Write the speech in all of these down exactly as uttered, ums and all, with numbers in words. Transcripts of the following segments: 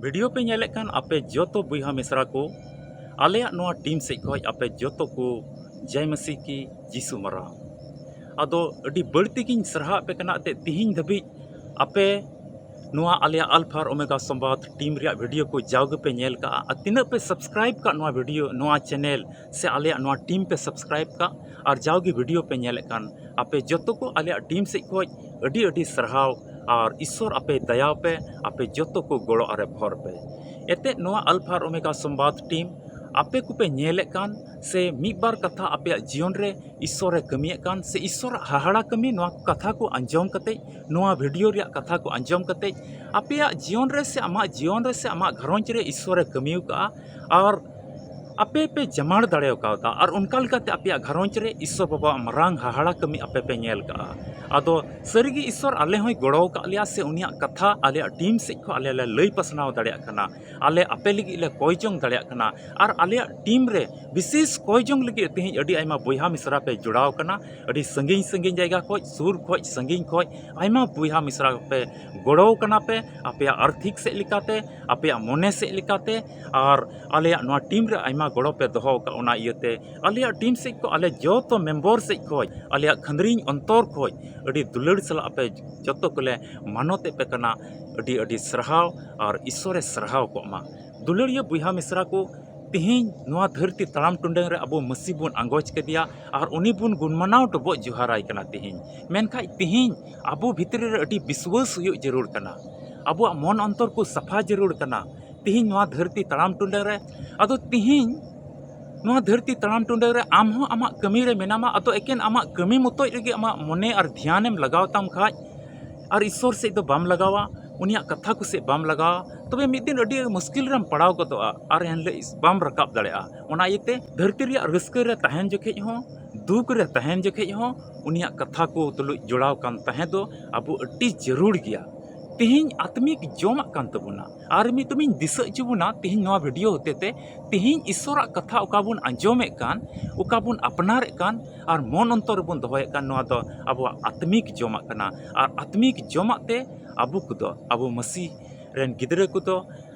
Video ᱯᱮ ᱧᱮᱞᱮᱫ ᱠᱟᱱ ᱟᱯᱮ ᱡᱚᱛᱚ ᱵᱚᱭᱦᱟ ᱢᱤᱥᱨᱟ ᱠᱚ, ᱟᱞᱮᱭᱟᱜ ᱱᱚᱣᱟ ᱴᱤᱢ ᱥᱮᱫ ᱠᱷᱚᱱ ᱟᱯᱮ ᱡᱚᱛᱚ ᱠᱚ ᱡᱟᱭ ᱢᱟᱹᱥᱤ ᱠᱤ ᱡᱤᱥᱩ ᱢᱟᱨᱟᱝ᱾ ᱟᱫᱚ ᱟᱹᱰᱤ ᱵᱟᱹᱲᱛᱤ ᱜᱤᱧ ᱥᱟᱨᱦᱟᱣ ᱟᱯᱮ ᱠᱟᱱᱟ ᱮᱱᱛᱮᱫ ᱛᱤᱦᱤᱧ ᱫᱷᱟᱹᱵᱤᱡ ᱟᱯᱮ ᱱᱚᱣᱟ ᱟᱞᱮᱭᱟᱜ ᱟᱞᱯᱷᱟ ᱟᱨ ᱳᱢᱮᱜᱟ ᱥᱚᱢᱵᱟᱫ ᱴᱤᱢ ᱨᱮᱭᱟᱜ ᱵᱷᱤᱰᱤᱭᱳ ᱠᱚ ᱡᱟᱣ ᱜᱮᱯᱮ ᱧᱮᱞ ᱠᱟᱜᱼᱟ ᱟᱨ ᱛᱤᱱᱟᱹᱜ ᱯᱮ ᱥᱟᱵᱥᱠᱨᱟᱭᱤᱵ ᱠᱟᱜ ᱱᱚᱣᱟ ᱵᱷᱤᱰᱤᱭᱳ, ᱱᱚᱣᱟ ᱪᱮᱱᱮᱞ ᱥᱮ ᱟᱞᱮᱭᱟᱜ ᱱᱚᱣᱟ ᱴᱤᱢ ᱯᱮ ᱥᱟᱵᱥᱠᱨᱟᱭᱤᱵ ᱠᱟᱜ ᱟᱨ ᱡᱟᱣᱜᱮ ᱵᱷᱤᱰᱤᱭᱳ ᱯᱮ ᱧᱮᱞᱮᱫ ᱠᱟᱱ ᱟᱯᱮ ᱡᱚᱛᱚ ᱠᱚ ᱟᱞᱮᱭᱟᱜ ᱴᱤᱢ ᱥᱮᱫ ᱠᱷᱚᱱ ᱟᱹᱰᱤ ᱟᱹᱰᱤ ᱥᱟᱨᱦᱟᱣ᱾ ᱟᱨ ᱤᱥᱥᱚᱨ ᱟᱯᱮ ᱫᱟᱭᱟ ᱯᱮ, ᱟᱯᱮ ᱡᱚᱛᱚ ᱠᱚ ᱜᱚᱲᱚ ᱟᱨᱮ ᱵᱷᱚᱨ ᱯᱮ᱾ ᱮᱱᱛᱮᱫ ᱱᱚᱣᱟ ᱟᱞᱯᱷᱟ ᱟᱨ ᱳᱢᱮᱜᱟ ᱥᱚᱢᱵᱟᱫ ᱴᱤᱢ ᱟᱯᱮ ᱠᱚᱯᱮ ᱧᱮᱞᱮᱫ ᱠᱟᱱ ᱥᱮ ᱢᱤᱫ ᱵᱟᱨ ᱠᱟᱛᱷᱟ ᱟᱯᱮᱭᱟᱜ ᱡᱤᱭᱚᱱ ᱨᱮ ᱤᱥᱥᱚᱨᱮ ᱠᱟᱹᱢᱤᱭᱮᱫ ᱠᱟᱱ ᱥᱮ ᱤᱥᱥᱚᱨᱟᱜ ᱦᱟᱦᱟᱲᱟ ᱠᱟᱹᱢᱤ, ᱱᱚᱣᱟ ᱠᱚ ᱠᱟᱛᱷᱟ ᱠᱚ ᱟᱸᱡᱚᱢ ᱠᱟᱛᱮ, ᱱᱚᱣᱟ ᱵᱷᱤᱰᱤᱭᱳ ᱨᱮᱭᱟᱜ ᱠᱟᱛᱷᱟ ᱠᱚ ᱟᱸᱡᱚᱢ ᱠᱟᱛᱮ ᱟᱯᱮᱭᱟᱜ ᱡᱤᱭᱚᱱ ᱨᱮ ᱥᱮ ᱟᱢᱟᱜ ᱡᱤᱭᱚᱱ ᱨᱮ ᱥᱮ ᱟᱢᱟᱜ ᱜᱷᱟᱨᱚᱸᱡᱽ ᱨᱮ ᱤᱥᱥᱚᱨᱮ ᱠᱟᱹᱢᱤ ᱟᱠᱟᱫᱼᱟ ᱟᱨ ᱟᱯᱮ ᱯᱮ ᱡᱟᱢᱟᱲ ᱫᱟᱲᱮ ᱟᱠᱟᱣᱫᱟ ᱟᱨ ᱚᱱᱠᱟ ᱞᱮᱠᱟᱛᱮ ᱟᱯᱮᱭᱟᱜ ᱜᱷᱟᱨᱚᱸᱡᱽ ᱨᱮ ᱤᱥᱥᱚᱨ ᱵᱟᱵᱟᱣᱟᱜ ᱢᱟᱨᱟᱝ ᱦᱟᱦᱟᱲᱟ ᱠᱟᱹᱢᱤ ᱟᱯᱮ ᱯᱮ ᱧᱮᱞ ᱠᱟᱜᱼᱟ᱾ ᱟᱫᱚ ᱥᱟᱹᱨᱤᱜᱮ ᱤᱥᱥᱚᱨ ᱟᱞᱮ ᱦᱚᱸᱭ ᱜᱚᱲᱚ ᱟᱠᱟᱫ ᱞᱮᱭᱟ ᱥᱮ ᱩᱱᱤᱭᱟᱜ ᱠᱟᱛᱷᱟ ᱟᱞᱮᱭᱟᱜ ᱴᱤᱢ ᱥᱮᱫ ᱠᱷᱚᱱ ᱟᱞᱮ ᱞᱮ ᱞᱟᱹᱭ ᱯᱟᱥᱱᱟᱣ ᱫᱟᱲᱮᱭᱟᱜ ᱠᱟᱱᱟ, ᱟᱞᱮ ᱟᱯᱮ ᱞᱟᱹᱜᱤᱫ ᱞᱮ ᱠᱚᱭ ᱡᱚᱝ ᱫᱟᱲᱮᱭᱟᱜ ᱠᱟᱱᱟ ᱟᱨ ᱟᱞᱮᱭᱟᱜ ᱴᱤᱢ ᱨᱮ ᱵᱤᱥᱮᱥ ᱠᱚᱭ ᱡᱚᱝ ᱞᱟᱹᱜᱤᱫ ᱛᱮᱦᱮᱧ ᱟᱹᱰᱤ ᱟᱭᱢᱟ ᱵᱚᱭᱦᱟ ᱢᱤᱥᱨᱟ ᱯᱮ ᱡᱚᱲᱟᱣ ᱠᱟᱱᱟ᱾ ᱟᱹᱰᱤ ᱥᱟᱺᱜᱤᱧ ᱥᱟᱺᱜᱤᱧ ᱡᱟᱭᱜᱟ ᱠᱷᱚᱱ, ᱥᱩᱨ ᱠᱷᱚᱱ, ᱥᱟᱺᱜᱤᱧ ᱠᱷᱚᱱ ᱟᱭᱢᱟ ᱵᱚᱭᱦᱟ ᱢᱤᱥᱨᱟ ᱯᱮ ᱜᱚᱲᱚ ᱠᱟᱱᱟ ᱯᱮ, ᱟᱯᱮᱭᱟᱜ ᱟᱨᱛᱷᱤᱠ ᱥᱮᱫ ᱞᱮᱠᱟᱛᱮ, ᱟᱯᱮᱭᱟᱜ ᱢᱚᱱᱮ ᱥᱮᱫ ᱞᱮᱠᱟᱛᱮ, ᱟᱨ ᱟᱞᱮᱭᱟᱜ ᱱᱚᱣᱟ ᱴᱤᱢ ᱨᱮ ᱟᱭᱢᱟ ᱜᱚᱲᱚ ᱯᱮ ᱫᱚᱦᱚ ᱟᱠᱟᱫ᱾ ᱚᱱᱟ ᱤᱭᱟᱹᱛᱮ ᱟᱞᱮᱭᱟᱜ ᱴᱤᱢ ᱥᱮᱫ ᱠᱷᱚᱱ, ᱟᱞᱮ ᱡᱚᱛᱚ ᱢᱮᱢᱵᱚᱨ ᱥᱮᱫ ᱠᱷᱚᱱ, ᱟᱞᱮᱭᱟᱜ ᱠᱷᱟᱹᱱᱫᱽᱨᱤᱧ ᱚᱱᱛᱚᱨ ᱠᱷᱚᱱ ᱟᱹᱰᱤ ᱫᱩᱞᱟᱹᱲ ᱥᱟᱞᱟᱜ ᱟᱯᱮ ᱡᱚᱛᱚ ᱠᱚᱞᱮ ᱢᱟᱱᱚᱛ ᱮᱫ ᱯᱮ ᱠᱟᱱᱟ᱾ ᱟᱹᱰᱤ ᱟᱹᱰᱤ ᱥᱟᱨᱦᱟᱣ ᱟᱨ ᱤᱥᱥᱚᱨᱮ ᱥᱟᱨᱦᱟᱣ ᱠᱚᱜ ᱢᱟ᱾ ᱫᱩᱞᱟᱹᱲᱤᱭᱟᱹ ᱵᱚᱭᱦᱟ ᱢᱤᱥᱨᱟ ᱠᱚ, ᱛᱤᱦᱤᱧ ᱱᱚᱣᱟ ᱫᱷᱟᱹᱨᱛᱤ ᱛᱟᱲᱟᱢ ᱴᱩᱰᱟᱹᱝ ᱨᱮ ᱟᱵᱚ ᱢᱟᱹᱥᱤ ᱵᱚᱱ ᱟᱸᱜᱚᱪ ᱠᱮᱫᱮᱭᱟ ᱟᱨ ᱩᱱᱤ ᱵᱚᱱ ᱜᱩᱱᱢᱟᱱᱟᱣ ᱰᱚᱵᱚᱜ ᱡᱚᱦᱟᱨᱟᱭ ᱠᱟᱱᱟ ᱛᱤᱦᱤᱧ᱾ ᱢᱮᱱᱠᱷᱟᱡ ᱛᱤᱦᱤᱧ ᱟᱵᱚ ᱵᱷᱤᱛᱨᱤ ᱨᱮ ᱟᱹᱰᱤ ᱵᱤᱥᱣᱟᱹᱥ ᱦᱩᱭᱩᱜ ᱡᱟᱹᱨᱩᱲ ᱠᱟᱱᱟ᱾ ᱟᱵᱚᱣᱟᱜ ᱢᱚᱱ ᱚᱱᱛᱚᱨ ᱠᱚ ᱥᱟᱯᱷᱟ ᱡᱟᱹᱨᱩᱲ ᱠᱟᱱᱟ᱾ ᱛᱤᱦᱤᱧ ᱱᱚᱣᱟ ᱫᱷᱟᱹᱨᱛᱤ ᱛᱟᱲᱟᱢ ᱴᱩᱰᱟᱹᱝ ᱨᱮ, ᱟᱫᱚ ᱛᱤᱦᱤᱧ ᱱᱚᱣᱟ ᱫᱷᱟᱹᱨᱛᱤ ᱛᱟᱲᱟᱢ ᱴᱩᱰᱟᱹᱝ ᱨᱮ ᱟᱢ ᱦᱚᱸ ᱟᱢᱟᱜ ᱠᱟᱹᱢᱤ ᱨᱮ ᱢᱮᱱᱟᱢᱟ, ᱟᱫᱚ ᱮᱠᱮᱱ ᱟᱢᱟᱜ ᱠᱟᱹᱢᱤ ᱢᱚᱛᱚᱡ ᱨᱮᱜᱮ ᱟᱢᱟᱜ ᱢᱚᱱᱮ ᱟᱨ ᱫᱷᱮᱭᱟᱱᱮᱢ ᱞᱟᱜᱟᱣ ᱛᱟᱢ ᱠᱷᱟᱡ ᱟᱨ ᱤᱥᱥᱚᱨ ᱥᱮᱫ ᱫᱚ ᱵᱟᱢ ᱞᱟᱜᱟᱣᱟ, ᱩᱱᱤᱭᱟᱜ ᱠᱟᱛᱷᱟ ᱠᱚ ᱥᱮᱫ ᱵᱟᱢ ᱞᱟᱜᱟᱣᱟ, ᱛᱚᱵᱮ ᱢᱤᱫ ᱫᱤᱱ ᱟᱹᱰᱤ ᱢᱩᱥᱠᱤᱞ ᱨᱮᱢ ᱯᱟᱲᱟᱣ ᱜᱚᱫᱚᱜᱼᱟ ᱟᱨ ᱮᱱᱦᱤᱞᱳᱜ ᱵᱟᱢ ᱨᱟᱠᱟᱵ ᱫᱟᱲᱮᱭᱟᱜᱼᱟ᱾ ᱚᱱᱟ ᱤᱭᱟᱹᱛᱮ ᱫᱷᱟᱹᱨᱛᱤ ᱨᱮᱭᱟᱜ ᱨᱟᱹᱥᱠᱟᱹ ᱨᱮ ᱛᱟᱦᱮᱱ ᱡᱚᱠᱷᱮᱡ ᱦᱚᱸ, ᱫᱩᱠ ᱨᱮ ᱛᱟᱦᱮᱱ ᱡᱚᱠᱷᱮᱡ ᱦᱚᱸ ᱩᱱᱤᱭᱟᱜ ᱠᱟᱛᱷᱟ ᱠᱚ ᱛᱩᱞᱩᱡ ᱡᱚᱲᱟᱣ ᱠᱟᱱ ᱛᱟᱦᱮᱸ ᱫᱚ ᱟᱵᱚ ᱟᱹᱰᱤ ᱡᱟᱹᱨᱩᱲ ᱜᱮᱭᱟ᱾ ᱛᱤᱦᱤᱧ ᱟᱛᱢᱤᱠ ᱡᱚᱢᱟᱜ ᱠᱟᱱ ᱛᱟᱵᱚᱱᱟ᱾ ᱟᱨ ᱢᱤᱫ ᱫᱚᱢᱤᱧ ᱫᱤᱥᱟᱹ ᱦᱚᱪᱚ ᱵᱚᱱᱟ, ᱛᱤᱦᱤᱧ ᱱᱚᱣᱟ ᱵᱷᱤᱰᱤᱭᱳ ᱦᱚᱛᱮ ᱛᱮ ᱛᱤᱦᱤᱧ ᱤᱥᱥᱚᱨᱟᱜ ᱠᱟᱛᱷᱟ ᱚᱠᱟ ᱵᱚᱱ ᱟᱸᱡᱚᱢᱮᱫ ᱠᱟᱱ, ᱚᱠᱟ ᱵᱚᱱ ᱟᱯᱱᱟᱨᱮᱫ ᱠᱟᱱ ᱟᱨ ᱢᱚᱱ ᱚᱱᱛᱚᱨ ᱨᱮᱵᱚᱱ ᱫᱚᱦᱚᱭᱮᱫ ᱠᱟᱱ, ᱱᱚᱣᱟ ᱫᱚ ᱟᱵᱚᱣᱟᱜ ᱟᱛᱢᱤᱠ ᱡᱚᱢᱟᱜ ᱠᱟᱱᱟ᱾ ᱟᱨ ᱟᱛᱢᱤᱠ ᱡᱚᱢᱟᱜ ᱛᱮ ᱟᱵᱚ ᱠᱚᱫᱚ, ᱟᱵᱚ ᱢᱟᱹᱥᱤ ᱨᱮᱱ ᱜᱤᱫᱽᱨᱟᱹ ᱠᱚᱫᱚ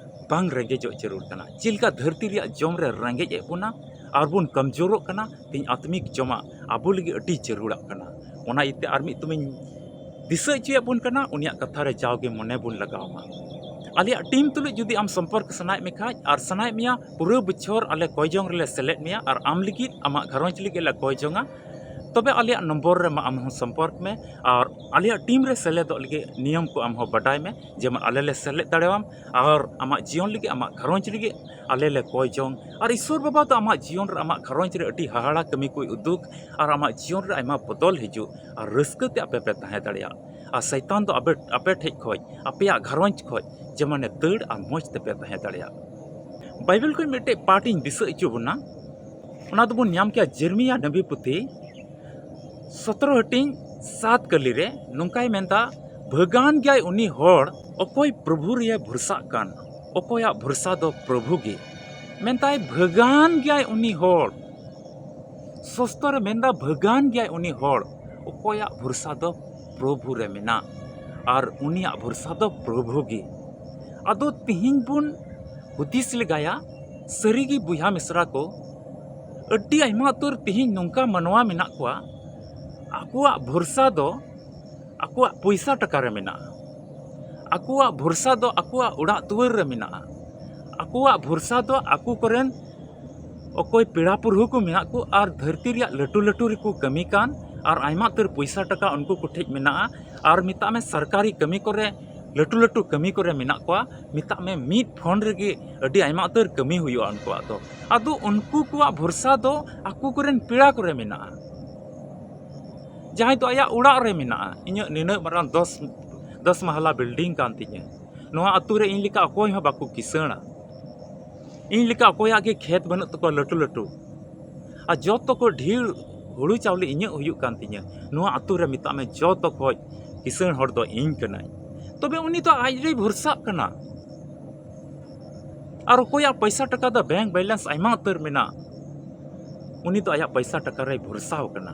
ᱵᱟᱝ ᱨᱮᱸᱜᱮᱡᱚᱜ ᱡᱟᱹᱨᱩᱲ ᱠᱟᱱᱟ᱾ ᱪᱮᱫ ᱞᱮᱠᱟ ᱫᱷᱟᱹᱨᱛᱤ ᱨᱮᱭᱟᱜ ᱡᱚᱢ ᱨᱮ ᱨᱮᱸᱜᱮᱡ ᱮᱫ ᱵᱚᱱᱟ ᱟᱨ ᱵᱚᱱ ᱠᱚᱢᱡᱳᱨᱚᱜ ᱠᱟᱱᱟ, ᱛᱮᱦᱮᱧ ᱟᱛᱢᱤᱠ ᱡᱚᱢᱟᱜ ᱟᱵᱚ ᱞᱟᱹᱜᱤᱫ ᱟᱹᱰᱤ ᱡᱟᱹᱨᱩᱲᱟᱜ ᱠᱟᱱᱟ᱾ ᱚᱱᱟ ᱤᱭᱟᱹᱛᱮ ᱟᱨ ᱢᱤᱫ ᱫᱚᱢᱤᱧ ᱫᱤᱥᱟᱹ ᱦᱚᱪᱚᱭᱮᱫ ᱵᱚᱱ ᱠᱟᱱᱟ, ᱩᱱᱤᱭᱟᱜ ᱠᱟᱛᱷᱟ ᱨᱮ ᱡᱟᱣᱜᱮ ᱢᱚᱱᱮ ᱵᱚᱱ ᱞᱟᱜᱟᱣ ᱢᱟ᱾ ᱟᱞᱮᱭᱟᱜ ᱴᱤᱢ ᱛᱩᱞᱩᱡ ᱡᱩᱫᱤ ᱟᱢ ᱥᱚᱢᱯᱚᱨᱠ ᱥᱟᱱᱟᱭᱮᱫ ᱢᱮ ᱠᱷᱟᱡ ᱟᱨ ᱥᱟᱱᱟᱭᱮᱫ ᱢᱮᱭᱟ ᱯᱩᱨᱟᱹ ᱵᱚᱪᱷᱚᱨ ᱟᱞᱮ ᱠᱚᱭ ᱡᱚᱝ ᱨᱮᱞᱮ ᱥᱮᱞᱮᱫ ᱢᱮᱭᱟ ᱟᱨ ᱟᱢ ᱞᱟᱹᱜᱤᱫ ᱟᱢᱟᱜ ᱜᱷᱟᱨᱚᱸᱡᱽ ᱞᱟᱹᱜᱤᱫ ᱞᱮ ᱠᱚᱭ ᱡᱚᱝᱟ, ᱛᱚᱵᱮ ᱟᱞᱮᱭᱟᱜ ᱱᱚᱢᱵᱚᱨ ᱨᱮ ᱢᱟ ᱟᱢ ᱦᱚᱸ ᱥᱚᱢᱯᱚᱨᱠ ᱢᱮ ᱟᱨ ᱟᱞᱮᱭᱟᱜ ᱴᱤᱢ ᱨᱮ ᱥᱮᱞᱮᱫᱚᱜ ᱞᱟᱹᱜᱤᱫ ᱱᱤᱭᱚᱢ ᱠᱚ ᱟᱢ ᱦᱚᱸ ᱵᱟᱰᱟᱭ ᱢᱮ, ᱡᱮᱢᱚᱱ ᱟᱞᱮ ᱞᱮ ᱥᱮᱞᱮᱫ ᱫᱟᱲᱮᱭᱟᱢ ᱟᱨ ᱟᱢᱟᱜ ᱡᱤᱭᱚᱱ ᱞᱟᱹᱜᱤᱫ, ᱟᱢᱟᱜ ᱜᱷᱟᱨᱚᱸᱡᱽ ᱞᱟᱹᱜᱤᱫ ᱟᱞᱮ ᱞᱮ ᱠᱚᱭ ᱡᱚᱝ᱾ ᱟᱨ ᱤᱥᱥᱚᱨ ᱵᱟᱵᱟ ᱫᱚ ᱟᱢᱟᱜ ᱡᱤᱭᱚᱱ ᱨᱮ, ᱟᱢᱟᱜ ᱜᱷᱟᱨᱚᱸᱡᱽ ᱨᱮ ᱟᱹᱰᱤ ᱦᱟᱦᱟᱲᱟ ᱠᱟᱹᱢᱤ ᱠᱚᱭ ᱩᱫᱩᱜ ᱟᱨ ᱟᱢᱟᱜ ᱡᱤᱭᱚᱱ ᱨᱮ ᱟᱭᱢᱟ ᱵᱚᱫᱚᱞ ᱦᱤᱡᱩᱜ ᱟᱨ ᱨᱟᱹᱥᱠᱟᱹ ᱛᱮ ᱟᱯᱮ ᱯᱮ ᱛᱟᱦᱮᱸ ᱫᱟᱲᱮᱭᱟᱜ᱾ ᱟᱨ ᱥᱟᱭᱛᱟᱱ ᱫᱚ ᱟᱯᱮ, ᱟᱯᱮ ᱴᱷᱮᱡ ᱠᱷᱚᱡ, ᱟᱯᱮᱭᱟᱜ ᱜᱷᱟᱨᱚᱸᱡᱽ ᱠᱷᱚᱡ ᱡᱮᱢᱚᱱᱮ ᱫᱟᱹᱲ ᱟᱨ ᱢᱚᱡᱽ ᱛᱮᱯᱮ ᱛᱟᱦᱮᱸ ᱫᱟᱲᱮᱭᱟᱜ᱾ ᱵᱟᱭᱵᱮᱞ ᱠᱷᱚᱡ ᱢᱤᱫᱴᱮᱡ ᱯᱟᱴ ᱤᱧ ᱫᱤᱥᱟᱹ ᱦᱚᱪᱚ ᱵᱚᱱᱟ, ᱚᱱᱟ ᱫᱚᱵᱚᱱ ᱧᱟᱢ ᱠᱮᱭᱟ ᱡᱮᱨᱢᱤᱭᱟ ᱱᱟᱵᱤ ᱯᱩᱛᱷᱤ ᱥᱚᱛᱨᱚ ᱦᱟᱹᱴᱤᱧ ᱥᱟᱛ ᱠᱟᱹᱞᱤ ᱨᱮ᱾ ᱱᱚᱝᱠᱟᱭ ᱢᱮᱱᱫᱟ, "ᱵᱷᱟᱹᱜᱟᱱ ᱜᱮᱭᱟᱭ ᱩᱱᱤ ᱦᱚᱲ ᱚᱠᱚᱭ ᱯᱨᱚᱵᱷᱩ ᱨᱮᱭ ᱵᱷᱚᱨᱥᱟᱜ ᱠᱟᱱ, ᱚᱠᱚᱭᱟᱜ ᱵᱷᱚᱨᱥᱟ ᱫᱚ ᱯᱨᱚᱵᱷᱩ ᱜᱮ᱾" ᱢᱮᱱᱫᱟᱭ, ᱵᱷᱟᱹᱜᱟᱱ ᱜᱮᱭᱟᱭ ᱩᱱᱤ ᱦᱚᱲ᱾ ᱥᱚᱥᱛᱚ ᱨᱮ ᱢᱮᱱᱫᱟ, ᱵᱷᱟᱹᱜᱟᱱ ᱜᱮᱭᱟᱭ ᱩᱱᱤ ᱦᱚᱲ ᱚᱠᱚᱭᱟᱜ ᱵᱷᱚᱨᱥᱟ ᱫᱚ ᱯᱨᱚᱵᱷᱩ ᱨᱮ ᱢᱮᱱᱟᱜ ᱟᱨ ᱩᱱᱤᱭᱟᱜ ᱵᱷᱚᱨᱥᱟ ᱫᱚ ᱯᱨᱚᱵᱷᱩ ᱜᱮ᱾ ᱟᱫᱚ ᱛᱤᱦᱤᱧ ᱵᱚᱱ ᱦᱩᱫᱤᱥ ᱞᱮᱜᱟᱭᱟ, ᱥᱟᱹᱨᱤᱜᱮ ᱵᱚᱭᱦᱟ ᱢᱤᱥᱨᱟ ᱠᱚ, ᱟᱹᱰᱤ ᱟᱭᱢᱟ ᱩᱛᱟᱹᱨ ᱛᱤᱦᱤᱧ ᱱᱚᱝᱠᱟ ᱢᱟᱱᱣᱟ ᱢᱮᱱᱟᱜ ᱠᱚᱣᱟ, ᱟᱠᱚᱣᱟᱜ ᱵᱷᱚᱨᱥᱟ ᱫᱚ ᱟᱠᱚᱣᱟᱜ ᱯᱚᱭᱥᱟ ᱴᱟᱠᱟ ᱨᱮ ᱢᱮᱱᱟᱜᱼᱟ, ᱟᱠᱚᱣᱟᱜ ᱵᱷᱚᱨᱥᱟ ᱫᱚ ᱟᱠᱚᱣᱟᱜ ᱚᱲᱟᱜ ᱫᱩᱣᱟᱹᱨ ᱨᱮ ᱢᱮᱱᱟᱜᱼᱟ, ᱟᱠᱚᱣᱟᱜ ᱵᱷᱚᱨᱥᱟ ᱫᱚ ᱟᱠᱚ ᱠᱚᱨᱮᱱ ᱚᱠᱚᱭ ᱯᱮᱲᱟ ᱯᱩᱨᱦᱟᱹ ᱠᱚ ᱢᱮᱱᱟᱜ ᱠᱚ ᱟᱨ ᱫᱷᱟᱹᱨᱛᱤ ᱨᱮᱭᱟᱜ ᱞᱟᱹᱴᱩ ᱞᱟᱹᱴᱩ ᱨᱮᱠᱚ ᱠᱟᱹᱢᱤ ᱠᱟᱱ ᱟᱨ ᱟᱭᱢᱟ ᱩᱛᱟᱹᱨ ᱯᱚᱭᱥᱟ ᱴᱟᱠᱟ ᱩᱱᱠᱩ ᱠᱚ ᱴᱷᱮᱡ ᱢᱮᱱᱟᱜᱼᱟ᱾ ᱟᱨ ᱢᱮᱛᱟᱜ ᱢᱮ ᱥᱚᱨᱠᱟᱨᱤ ᱠᱟᱹᱢᱤ ᱠᱚᱨᱮ, ᱞᱟᱹᱴᱩ ᱞᱟᱹᱴᱩ ᱠᱟᱹᱢᱤ ᱠᱚᱨᱮ ᱢᱮᱱᱟᱜ ᱠᱚᱣᱟ, ᱢᱮᱛᱟᱜ ᱢᱮ ᱢᱤᱫ ᱯᱷᱳᱱ ᱨᱮᱜᱮ ᱟᱹᱰᱤ ᱟᱭᱢᱟ ᱩᱛᱟᱹᱨ ᱠᱟᱹᱢᱤ ᱦᱩᱭᱩᱜᱼᱟ ᱩᱱᱠᱩᱣᱟᱜ ᱫᱚ᱾ ᱟᱫᱚ ᱩᱱᱠᱩ ᱠᱚᱣᱟᱜ ᱵᱷᱚᱨᱥᱟ ᱫᱚ ᱟᱠᱚ ᱠᱚᱨᱮᱱ ᱯᱮᱲᱟ ᱠᱚᱨᱮ ᱢᱮᱱᱟᱜᱼᱟ, ᱡᱟᱦᱟᱸᱭ ᱫᱚ ᱟᱭᱟᱜ ᱚᱲᱟᱜ ᱨᱮ ᱢᱮᱱᱟᱜᱼᱟ᱾ ᱤᱧᱟᱹᱜ ᱱᱤᱱᱟᱹᱜ ᱢᱟᱨᱟᱝ ᱫᱚᱥ, ᱫᱚᱥ ᱢᱟᱦᱟᱞᱟ ᱵᱤᱞᱰᱤᱝ ᱠᱟᱱ ᱛᱤᱧᱟᱹ, ᱱᱚᱣᱟ ᱟᱹᱛᱩ ᱨᱮ ᱤᱧ ᱞᱮᱠᱟ ᱚᱠᱚᱭ ᱦᱚᱸ ᱵᱟᱠᱚ ᱠᱤᱥᱟᱹᱬᱟ, ᱤᱧ ᱞᱮᱠᱟ ᱚᱠᱚᱭᱟᱜ ᱜᱮ ᱠᱷᱮᱛ ᱵᱟᱹᱱᱩᱜ ᱛᱟᱠᱚᱣᱟ ᱞᱟᱹᱴᱩ ᱞᱟᱹᱴᱩ, ᱟᱨ ᱡᱚᱛᱚ ᱠᱷᱚᱡ ᱰᱷᱮᱨ ᱦᱩᱲᱩ ᱪᱟᱣᱞᱮ ᱤᱧᱟᱹᱜ ᱦᱩᱭᱩᱜ ᱠᱟᱱ ᱛᱤᱧᱟᱹ᱾ ᱱᱚᱣᱟ ᱟᱹᱛᱩ ᱨᱮ ᱢᱮᱛᱟᱜ ᱢᱮ ᱡᱚᱛᱚ ᱠᱷᱚᱡ ᱠᱤᱥᱟᱹᱬ ᱦᱚᱲ ᱫᱚ ᱤᱧ ᱠᱟᱹᱱᱟᱹᱧ᱾ ᱛᱚᱵᱮ ᱩᱱᱤ ᱫᱚ ᱟᱡ ᱨᱮᱭ ᱵᱷᱚᱨᱥᱟᱜ ᱠᱟᱱᱟ᱾ ᱟᱨ ᱚᱠᱚᱭᱟᱜ ᱯᱚᱭᱥᱟ ᱴᱟᱠᱟ ᱫᱚ ᱵᱮᱝᱠ ᱵᱮᱞᱮᱱᱥ ᱟᱭᱢᱟ ᱩᱛᱟᱹᱨ ᱢᱮᱱᱟᱜ, ᱩᱱᱤ ᱫᱚ ᱟᱭᱟᱜ ᱯᱚᱭᱥᱟ ᱴᱟᱠᱟ ᱨᱮᱭ ᱵᱷᱚᱨᱥᱟᱣ ᱠᱟᱱᱟ᱾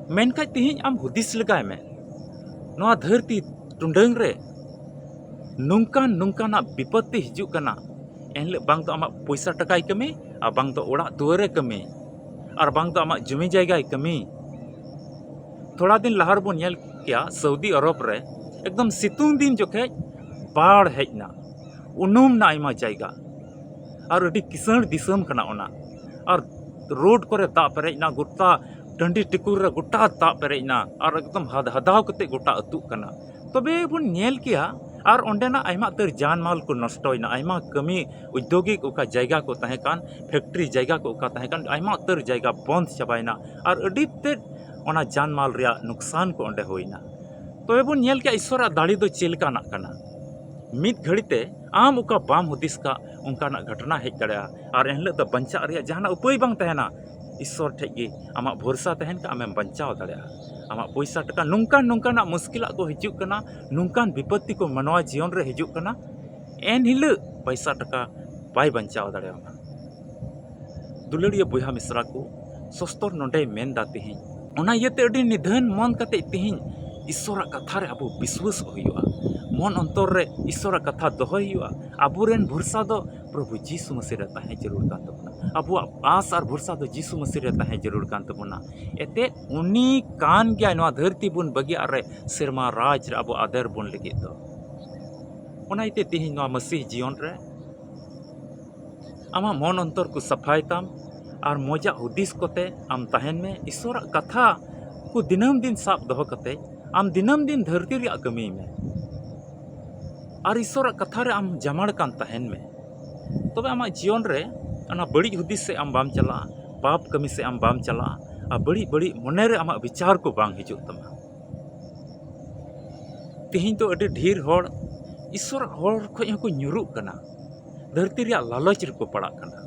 ᱢᱮᱱᱠᱷᱟᱡ ᱛᱮᱦᱮᱧ ᱟᱢ ᱦᱩᱫᱤᱥ ᱞᱮᱜᱟᱭ ᱢᱮ, ᱱᱚᱣᱟ ᱫᱷᱟᱹᱨᱛᱤ ᱴᱩᱰᱟᱹᱝ ᱨᱮ ᱱᱚᱝᱠᱟᱱ ᱱᱚᱝᱠᱟᱱᱟᱜ ᱵᱤᱯᱚᱛᱛᱤ ᱦᱤᱡᱩᱜ ᱠᱟᱱᱟ, ᱮᱱᱦᱤᱞᱳᱜ ᱵᱟᱝ ᱫᱚ ᱟᱢᱟᱜ ᱯᱚᱭᱥᱟ ᱴᱟᱠᱟᱭ ᱠᱟᱹᱢᱤ, ᱟᱨ ᱵᱟᱝ ᱫᱚ ᱚᱲᱟᱜ ᱫᱩᱣᱟᱹᱨᱮ ᱠᱟᱹᱢᱤ, ᱟᱨ ᱵᱟᱝ ᱫᱚ ᱟᱢᱟᱜ ᱡᱚᱢᱤ ᱡᱟᱭᱜᱟᱭ ᱠᱟᱹᱢᱤ᱾ ᱛᱷᱚᱲᱟ ᱫᱤᱱ ᱞᱟᱦᱟ ᱨᱮᱵᱚᱱ ᱧᱮᱞ ᱠᱮᱭᱟ ᱥᱟᱣᱫᱤ ᱟᱨᱚᱵ ᱨᱮ ᱮᱠᱫᱚᱢ ᱥᱤᱛᱩᱝ ᱫᱤᱱ ᱡᱚᱠᱷᱮᱡ ᱵᱟᱲ ᱦᱮᱡ ᱮᱱᱟ, ᱩᱱᱩᱢ ᱮᱱᱟ ᱟᱭᱢᱟ ᱡᱟᱭᱜᱟ, ᱟᱨ ᱟᱹᱰᱤ ᱠᱤᱥᱟᱹᱬ ᱫᱤᱥᱚᱢ ᱠᱟᱱᱟ ᱚᱱᱟ, ᱟᱨ ᱨᱳᱰ ᱠᱚᱨᱮ ᱫᱟᱜ ᱯᱮᱨᱮᱡ ᱮᱱᱟ, ᱜᱚᱴᱟ ᱴᱟᱺᱰᱤ ᱴᱤᱠᱩᱨ ᱨᱮ ᱜᱚᱴᱟ ᱫᱟᱜ ᱯᱮᱨᱮᱡ ᱮᱱᱟ, ᱟᱨ ᱮᱠᱫᱚᱢ ᱦᱟᱫ-, ᱦᱟᱫᱟᱣ ᱠᱟᱛᱮ ᱜᱚᱴᱟ ᱟᱹᱛᱩᱜ ᱠᱟᱱᱟ᱾ ᱛᱚᱵᱮ ᱵᱚᱱ ᱧᱮᱞ ᱠᱮᱭᱟ, ᱟᱨ ᱚᱸᱰᱮᱱᱟᱜ ᱟᱭᱢᱟ ᱩᱛᱟᱹᱨ ᱡᱟᱱᱢᱟᱞ ᱠᱚ ᱱᱚᱥᱴᱚᱭᱮᱱᱟ, ᱟᱭᱢᱟ ᱠᱟᱹᱢᱤ ᱩᱫᱽᱭᱳᱜᱤᱠ ᱚᱠᱟ ᱡᱟᱭᱜᱟ ᱠᱚ ᱛᱟᱦᱮᱸ ᱠᱟᱱ, ᱯᱷᱮᱠᱴᱨᱤ ᱡᱟᱭᱜᱟ ᱠᱚ ᱚᱠᱟ ᱛᱟᱦᱮᱸ ᱠᱟᱱ, ᱟᱭᱢᱟ ᱩᱛᱟᱹᱨ ᱡᱟᱭᱜᱟ ᱵᱚᱱᱫ ᱪᱟᱵᱟᱭᱮᱱᱟ, ᱟᱨ ᱟᱹᱰᱤ ᱛᱮᱫ ᱚᱱᱟ ᱡᱟᱱᱢᱟᱞ ᱨᱮᱭᱟᱜ ᱱᱩᱠᱥᱟᱱ ᱠᱚ ᱚᱸᱰᱮ ᱦᱩᱭᱱᱟ᱾ ᱛᱚᱵᱮ ᱵᱚᱱ ᱧᱮᱞ ᱠᱮᱭᱟ ᱤᱥᱥᱚᱨᱟᱜ ᱫᱟᱲᱮ ᱫᱚ ᱪᱮᱫ ᱞᱮᱠᱟᱱᱟᱜ ᱠᱟᱱᱟ᱾ ᱢᱤᱫ ᱜᱷᱟᱹᱲᱤ ᱛᱮ ᱟᱢ ᱚᱠᱟ ᱵᱟᱢ ᱦᱩᱫᱤᱥ ᱠᱟᱜ ᱚᱱᱠᱟᱱᱟᱜ ᱜᱷᱚᱴᱚᱱᱟ ᱦᱮᱡ ᱫᱟᱲᱮᱭᱟᱜᱼᱟ, ᱟᱨ ᱮᱱᱦᱤᱞᱳᱜ ᱫᱚ ᱵᱟᱧᱪᱟᱜ ᱨᱮᱭᱟᱜ ᱡᱟᱦᱟᱱᱟᱜ ᱩᱯᱟᱹᱭ ᱵᱟᱝ ᱛᱟᱦᱮᱱᱟ᱾ ᱤᱥᱥᱚᱨ ᱴᱷᱮᱡ ᱜᱮ ᱟᱢᱟᱜ ᱵᱷᱚᱨᱥᱟ ᱛᱟᱦᱮᱱ ᱠᱷᱟᱱ ᱟᱢᱮᱢ ᱵᱟᱧᱪᱟᱣ ᱫᱟᱲᱮᱭᱟᱜᱼᱟ᱾ ᱟᱢᱟᱜ ᱯᱚᱭᱥᱟ ᱴᱟᱠᱟ, ᱱᱚᱝᱠᱟᱱ ᱱᱚᱝᱠᱟᱱᱟᱜ ᱢᱩᱥᱠᱤᱞᱟᱜ ᱠᱚ ᱦᱤᱡᱩᱜ ᱠᱟᱱᱟ, ᱱᱚᱝᱠᱟᱱ ᱵᱤᱯᱚᱛᱛᱤ ᱠᱚ ᱢᱟᱱᱣᱟ ᱡᱤᱭᱚᱱ ᱨᱮ ᱦᱤᱡᱩᱜ ᱠᱟᱱᱟ, ᱮᱱᱦᱤᱞᱳᱜ ᱯᱚᱭᱥᱟ ᱴᱟᱠᱟ ᱵᱟᱭ ᱵᱟᱧᱪᱟᱣ ᱫᱟᱲᱮᱭᱟᱢᱟ᱾ ᱫᱩᱞᱟᱹᱲᱤᱭᱟᱹ ᱵᱚᱭᱦᱟ ᱢᱤᱥᱨᱟ ᱠᱚ, ᱥᱚᱥᱛᱚᱨ ᱱᱚᱰᱮᱭ ᱢᱮᱱᱫᱟ ᱛᱤᱦᱤᱧ, ᱚᱱᱟ ᱤᱭᱟᱹᱛᱮ ᱟᱹᱰᱤ ᱱᱤᱫᱷᱟᱹᱱ ᱢᱚᱱ ᱠᱟᱛᱮ ᱛᱤᱦᱤᱧ ᱤᱥᱥᱚᱨᱟᱜ ᱠᱟᱛᱷᱟ ᱨᱮ ᱟᱵᱚ ᱵᱤᱥᱣᱟᱹᱥᱚᱜ ᱦᱩᱭᱩᱜᱼᱟ᱾ ᱢᱚᱱ ᱚᱱᱛᱚᱨ ᱨᱮ ᱤᱥᱥᱚᱨᱟᱜ ᱠᱟᱛᱷᱟ ᱫᱚᱦᱚᱭ ᱦᱩᱭᱩᱜᱼᱟ᱾ ᱟᱵᱚᱨᱮᱱ ᱵᱷᱚᱨᱥᱟ ᱫᱚ ᱯᱨᱚᱵᱷᱩ ᱡᱤᱥᱩ ᱢᱟᱹᱥᱤ ᱨᱮ ᱛᱟᱦᱮᱸ ᱡᱟᱹᱨᱩᱲ ᱠᱟᱱ ᱛᱟᱵᱚᱱᱟ᱾ ᱟᱵᱚᱣᱟᱜ ᱟᱸᱥ ᱟᱨ ᱵᱷᱚᱨᱥᱟ ᱫᱚ ᱡᱤᱥᱩ ᱢᱟᱹᱥᱤ ᱨᱮ ᱛᱟᱦᱮᱸ ᱡᱟᱹᱨᱩᱲ ᱠᱟᱱ ᱛᱟᱵᱚᱱᱟ᱾ ᱮᱱᱛᱮᱫ ᱩᱱᱤ ᱠᱟᱱ ᱜᱮᱭᱟᱭ ᱱᱚᱣᱟ ᱫᱷᱟᱹᱨᱛᱤ ᱵᱚᱱ ᱵᱟᱹᱜᱤᱭᱟᱜ ᱨᱮ ᱥᱮᱨᱢᱟ ᱨᱟᱡᱽ ᱨᱮ ᱟᱵᱚ ᱟᱫᱮᱨ ᱵᱚᱱ ᱞᱟᱹᱜᱤᱫ ᱫᱚ᱾ ᱚᱱᱟ ᱤᱭᱟᱹᱛᱮ ᱛᱤᱦᱤᱧ ᱱᱚᱣᱟ ᱢᱟᱹᱥᱤ ᱡᱤᱭᱚᱱ ᱨᱮ ᱟᱢᱟᱜ ᱢᱚᱱ ᱚᱱᱛᱚᱨ ᱠᱚ ᱥᱟᱯᱷᱟᱭ ᱛᱟᱢ, ᱟᱨ ᱢᱚᱡᱟᱜ ᱦᱩᱫᱤᱥ ᱠᱚᱛᱮ ᱟᱢ ᱛᱟᱦᱮᱱ ᱢᱮ᱾ ᱤᱥᱥᱚᱨᱟᱜ ᱠᱟᱛᱷᱟ ᱠᱚ ᱫᱤᱱᱟᱹᱢ ᱫᱤᱱ ᱥᱟᱵ ᱫᱚᱦᱚ ᱠᱟᱛᱮ ᱟᱢ ᱫᱤᱱᱟᱹᱢ ᱫᱤᱱ ᱫᱷᱟᱹᱨᱛᱤ ᱨᱮᱭᱟᱜ ᱠᱟᱹᱢᱤᱭ ᱢᱮ, ᱟᱨ ᱤᱥᱥᱚᱨᱟᱜ ᱠᱟᱛᱷᱟ ᱨᱮ ᱟᱢ ᱡᱟᱢᱟᱲ ᱠᱟᱱ ᱛᱟᱦᱮᱱ ᱢᱮ᱾ ᱛᱚᱵᱮ ᱟᱢᱟᱜ ᱡᱤᱭᱚᱱ ᱨᱮ ᱚᱱᱟ ᱵᱟᱹᱲᱤᱡ ᱦᱩᱫᱤᱥ ᱥᱮᱫ ᱟᱢ ᱵᱟᱢ ᱪᱟᱞᱟᱜᱼᱟ, ᱯᱟᱯ ᱠᱟᱹᱢᱤ ᱥᱮᱫ ᱟᱢ ᱵᱟᱢ ᱪᱟᱞᱟᱜᱼᱟ, ᱟᱨ ᱵᱟᱹᱲᱤᱡ ᱵᱟᱹᱲᱤᱡ ᱢᱚᱱᱮ ᱨᱮ ᱟᱢᱟᱜ ᱵᱤᱪᱟᱨ ᱠᱚ ᱵᱟᱝ ᱦᱤᱡᱩᱜ ᱛᱟᱢᱟ᱾ ᱛᱮᱦᱮᱧ ᱫᱚ ᱟᱹᱰᱤ ᱰᱷᱮᱨ ᱦᱚᱲ ᱤᱥᱥᱚᱨᱟᱜ ᱦᱚᱨ ᱠᱷᱚᱱ ᱦᱚᱸᱠᱚ ᱧᱩᱨᱩᱜ ᱠᱟᱱᱟ, ᱫᱷᱟᱹᱨᱛᱤ ᱨᱮᱭᱟᱜ ᱞᱟᱞᱚᱪ ᱨᱮᱠᱚ ᱯᱟᱲᱟᱜ ᱠᱟᱱᱟ,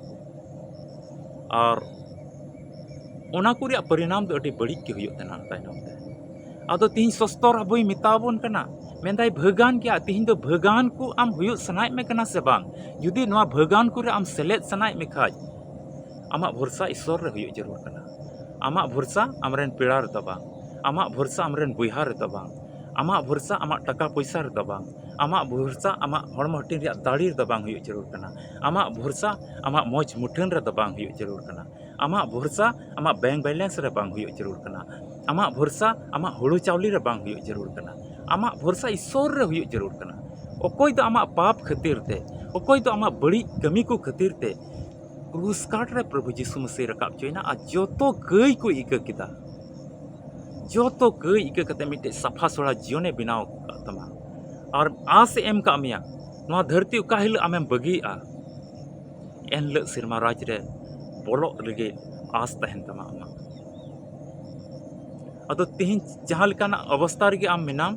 ᱟᱨ ᱚᱱᱟ ᱠᱚ ᱨᱮᱭᱟᱜ ᱯᱚᱨᱤᱱᱟᱢ ᱫᱚ ᱟᱹᱰᱤ ᱵᱟᱹᱲᱤᱡ ᱜᱮ ᱦᱩᱭᱩᱜ ᱛᱟᱦᱮᱱᱟ ᱛᱟᱭᱱᱚᱢ ᱛᱮ᱾ ᱟᱫᱚ ᱛᱤᱦᱤᱧ ᱥᱚᱥᱛᱚᱨ ᱟᱵᱚᱭ ᱢᱮᱛᱟ ᱵᱚᱱ ᱠᱟᱱᱟ, ᱢᱮᱱᱫᱟᱭ, ᱵᱷᱟᱹᱜᱟᱱ ᱜᱮᱭᱟ᱾ ᱛᱤᱦᱤᱧ ᱫᱚ ᱵᱷᱟᱹᱜᱟᱱ ᱠᱚ ᱟᱢ ᱦᱩᱭᱩᱜ ᱥᱟᱱᱟᱭᱮᱫ ᱢᱮ ᱠᱟᱱᱟ ᱥᱮ ᱵᱟᱝ? ᱡᱩᱫᱤ ᱱᱚᱣᱟ ᱵᱷᱟᱹᱜᱟᱱ ᱠᱚᱨᱮ ᱟᱢ ᱥᱮᱞᱮᱫ ᱥᱟᱱᱟᱭᱮᱫ ᱢᱮ ᱠᱷᱟᱡ, ᱟᱢᱟᱜ ᱵᱷᱚᱨᱥᱟ ᱤᱥᱥᱚᱨ ᱨᱮ ᱦᱩᱭᱩᱜ ᱡᱟᱹᱨᱩᱲ ᱠᱟᱱᱟ᱾ ᱟᱢᱟᱜ ᱵᱷᱚᱨᱥᱟ ᱟᱢᱨᱮᱱ ᱯᱮᱲᱟ ᱨᱮᱫᱚ ᱵᱟᱝ, ᱟᱢᱟᱜ ᱵᱷᱚᱨᱥᱟ ᱟᱢᱨᱮᱱ ᱵᱚᱭᱦᱟ ᱨᱮᱫᱚ ᱵᱟᱝ, ᱟᱢᱟᱜ ᱵᱷᱚᱨᱥᱟ ᱟᱢᱟᱜ ᱴᱟᱠᱟ ᱯᱚᱭᱥᱟ ᱨᱮᱫᱚ ᱵᱟᱝ, ᱟᱢᱟᱜ ᱵᱷᱚᱨᱥᱟ ᱟᱢᱟᱜ ᱦᱚᱲᱢᱚ ᱦᱟᱹᱴᱤᱧ ᱨᱮᱭᱟᱜ ᱫᱟᱲᱮ ᱨᱮᱫᱚ ᱵᱟᱝ ᱦᱩᱭᱩᱜ ᱡᱟᱹᱨᱩᱲ ᱠᱟᱱᱟ, ᱟᱢᱟᱜ ᱵᱷᱚᱨᱥᱟ ᱟᱢᱟᱜ ᱢᱚᱡᱽ ᱢᱩᱴᱷᱟᱹᱱ ᱨᱮᱫᱚ ᱵᱟᱝ ᱦᱩᱭᱩᱜ ᱡᱟᱹᱨᱩᱲ ᱠᱟᱱᱟ, ᱟᱢᱟᱜ ᱵᱷᱚᱨᱥᱟ ᱟᱢᱟᱜ ᱵᱮᱝᱠ ᱵᱮᱞᱮᱱᱥ ᱨᱮ ᱵᱟᱝ ᱦᱩᱭᱩᱜ ᱡᱟᱹᱨᱩᱲ ᱠᱟᱱᱟ, ᱟᱢᱟᱜ ᱵᱷᱚᱨᱥᱟ ᱟᱢᱟᱜ ᱦᱩᱲᱩ ᱪᱟᱣᱞᱮ ᱨᱮ ᱵᱟᱝ ᱦᱩᱭᱩᱜ ᱡᱟᱹᱨᱩᱲ ᱠᱟᱱᱟ, ᱟᱢᱟᱜ ᱵᱷᱚᱨᱥᱟ ᱤᱥᱥᱚᱨ ᱨᱮ ᱦᱩᱭᱩᱜ ᱡᱟᱹᱨᱩᱲ ᱠᱟᱱᱟ᱾ ᱚᱠᱚᱭ ᱫᱚ ᱟᱢᱟᱜ ᱯᱟᱯ ᱠᱷᱟᱹᱛᱤᱨ ᱛᱮ, ᱚᱠᱚᱭ ᱫᱚ ᱟᱢᱟᱜ ᱵᱟᱹᱲᱤᱡ ᱠᱟᱹᱢᱤ ᱠᱚ ᱠᱷᱟᱹᱛᱤᱨ ᱛᱮ ᱠᱨᱩᱥ ᱠᱟᱴ ᱨᱮ ᱯᱨᱚᱵᱷᱩ ᱡᱤᱥᱩ ᱢᱟᱹᱥᱤ ᱨᱟᱠᱟᱵ ᱦᱚᱪᱚᱭᱮᱱᱟ ᱟᱨ ᱡᱚᱛᱚ ᱠᱟᱹᱭ ᱠᱚ ᱤᱠᱟᱹ ᱠᱮᱫᱟ᱾ ᱡᱚᱛᱚ ᱠᱟᱹᱭ ᱤᱠᱟᱹ ᱠᱟᱛᱮ ᱢᱤᱫᱴᱮᱡ ᱥᱟᱯᱷᱟ ᱥᱚᱲᱟ ᱡᱤᱭᱚᱱᱮ ᱵᱮᱱᱟᱣ ᱟᱠᱟᱫ ᱛᱟᱢᱟ᱾ ᱟᱨ ᱟᱸᱥ ᱮ ᱮᱢ ᱠᱟᱜ ᱢᱮᱭᱟ, ᱱᱚᱣᱟ ᱫᱷᱟᱹᱨᱛᱤ ᱚᱠᱟ ᱦᱤᱞᱳᱜ ᱟᱢᱮᱢ ᱵᱟᱹᱜᱤᱭᱟᱜᱼᱟ, ᱮᱱ ᱦᱤᱞᱳᱜ ᱥᱮᱨᱢᱟ ᱨᱟᱡᱽ ᱨᱮ ᱵᱚᱞᱚᱜ ᱞᱟᱹᱜᱤᱫ ᱟᱸᱥ ᱛᱟᱦᱮᱱ ᱛᱟᱢᱟ ᱟᱢᱟᱜ᱾ ᱟᱫᱚ ᱛᱮᱦᱮᱧ ᱡᱟᱦᱟᱸ ᱞᱮᱠᱟᱱᱟᱜ ᱚᱵᱚᱥᱛᱟ ᱨᱮᱜᱮ ᱟᱢ ᱢᱮᱱᱟᱢ,